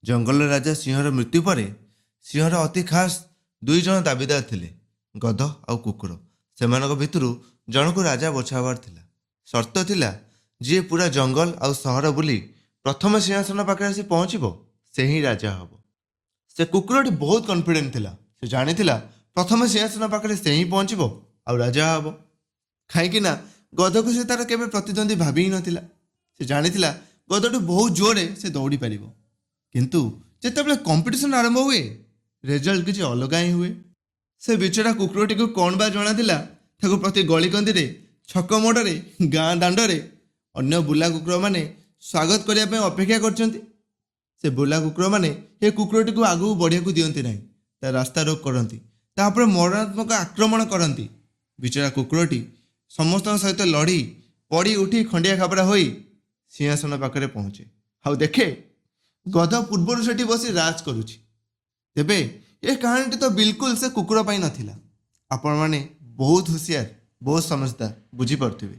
ଜଙ୍ଗଲର ରାଜା ସିଂହର ମୃତ୍ୟୁ ପରେ ସିଂହର ଅତି ଖାସ୍ ଦୁଇ ଜଣ ଦାବିଦାର ଥିଲେ, ଗଧ ଆଉ କୁକୁର। ସେମାନଙ୍କ ଭିତରୁ ଜଣକୁ ରାଜା ବଛା ହେବାର ଥିଲା। ସର୍ତ୍ତ ଥିଲା, ଯିଏ ପୁରା ଜଙ୍ଗଲ ଆଉ ସହର ବୁଲି ପ୍ରଥମ ସିଂହାସନ ପାଖରେ ଆସି ପହଞ୍ଚିବ, ସେ ହିଁ ରାଜା ହେବ। ସେ କୁକୁରଟି ବହୁତ କନଫିଡେଣ୍ଟ ଥିଲା। ସେ ଜାଣିଥିଲା, ପ୍ରଥମ ସିଂହାସନ ପାଖରେ ସେ ହିଁ ପହଞ୍ଚିବ ଆଉ ରାଜା ହେବ। କାହିଁକି ନା ଗଧକୁ ସେ ତାର କେବେ ପ୍ରତିଦ୍ୱନ୍ଦ୍ୱୀ ଭାବି ହିଁ ନଥିଲା। ସେ ଜାଣିଥିଲା, ଗଧଠୁ ବହୁତ ଜୋରରେ ସେ ଦୌଡ଼ି ପାରିବ। କିନ୍ତୁ ଯେତେବେଳେ କମ୍ପିଟିସନ୍ ଆରମ୍ଭ ହୁଏ, ରେଜଲ୍ଟ କିଛି ଅଲଗା ହିଁ ହୁଏ। ସେ ବିଚରା କୁକୁରଟିକୁ କ'ଣ ବା ଜଣାଥିଲା, ତାକୁ ପ୍ରତି ଗଳିକନ୍ଦିରେ, ଛକ ମୋଡ଼ରେ, ଗାଁ ଦାଣ୍ଡରେ ଅନ୍ୟ ବୁଲା କୁକୁରମାନେ ସ୍ୱାଗତ କରିବା ପାଇଁ ଅପେକ୍ଷା କରିଛନ୍ତି। ସେ ବୁଲା କୁକୁରମାନେ ଏ କୁକୁରଟିକୁ ଆଗକୁ ବଢ଼ିବାକୁ ଦିଅନ୍ତି ନାହିଁ। ତା ରାସ୍ତା ରୋକ କରନ୍ତି, ତାପରେ ମରଣାତ୍ମକ ଆକ୍ରମଣ କରନ୍ତି। ବିଚରା କୁକୁରଟି ସମସ୍ତଙ୍କ ସହିତ ଲଢ଼ି, ପଡ଼ି ଉଠି, ଖଣ୍ଡିଆ ଖାବରା ହୋଇ ସିଂହାସନ ପାଖରେ ପହଞ୍ଚେ ଆଉ ଦେଖେ, ଗଧ ପୂର୍ବରୁ ସେଠି ବସି ରାଜ କରୁଛି। ତେବେ ଏ କାହାଣୀଟି ତ ବିଲକୁଲ ସେ କୁକୁର ପାଇଁ ନଥିଲା। ଆପଣମାନେ ବହୁତ ହୁସିଆର, ବହୁତ ସମଜଦାର, ବୁଝିପାରୁଥିବେ।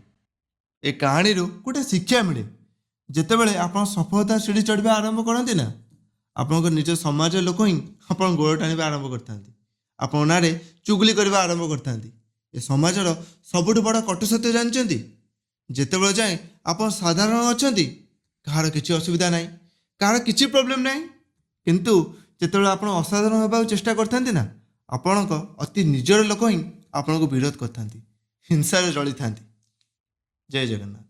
ଏ କାହାଣୀରୁ ଗୋଟେ ଶିକ୍ଷା ମିଳେ। ଯେତେବେଳେ ଆପଣ ସଫଳତା ସିଢ଼ି ଚଢ଼ିବା ଆରମ୍ଭ କରନ୍ତି ନା, ଆପଣଙ୍କ ନିଜ ସମାଜ ଲୋକ ହିଁ ଆପଣ ଗୋଡ଼ ଟାଣିବା ଆରମ୍ଭ କରିଥାନ୍ତି, ଆପଣଙ୍କ ନାଁରେ ଚୁଗୁଲି କରିବା ଆରମ୍ଭ କରିଥାନ୍ତି। ଏ ସମାଜର ସବୁଠୁ ବଡ଼ କଟୁ ସତ୍ୟ ଜାଣିଛନ୍ତି? ଯେତେବେଳେ ଯାଏଁ ଆପଣ ସାଧାରଣ ଅଛନ୍ତି, କାହାର କିଛି ଅସୁବିଧା ନାହିଁ, କାହାର କିଛି ପ୍ରୋବ୍ଲେମ୍ ନାହିଁ। କିନ୍ତୁ ଯେତେବେଳେ ଆପଣ ଅସାଧାରଣ ହେବାକୁ ଚେଷ୍ଟା କରିଥାନ୍ତି ନା, ଆପଣଙ୍କ ଅତି ନିଜର ଲୋକ ହିଁ ଆପଣଙ୍କୁ ବିରୋଧ କରିଥାନ୍ତି, ହିଂସାରେ ଜଳିଥାନ୍ତି। ଜୟ ଜଗନ୍ନାଥ।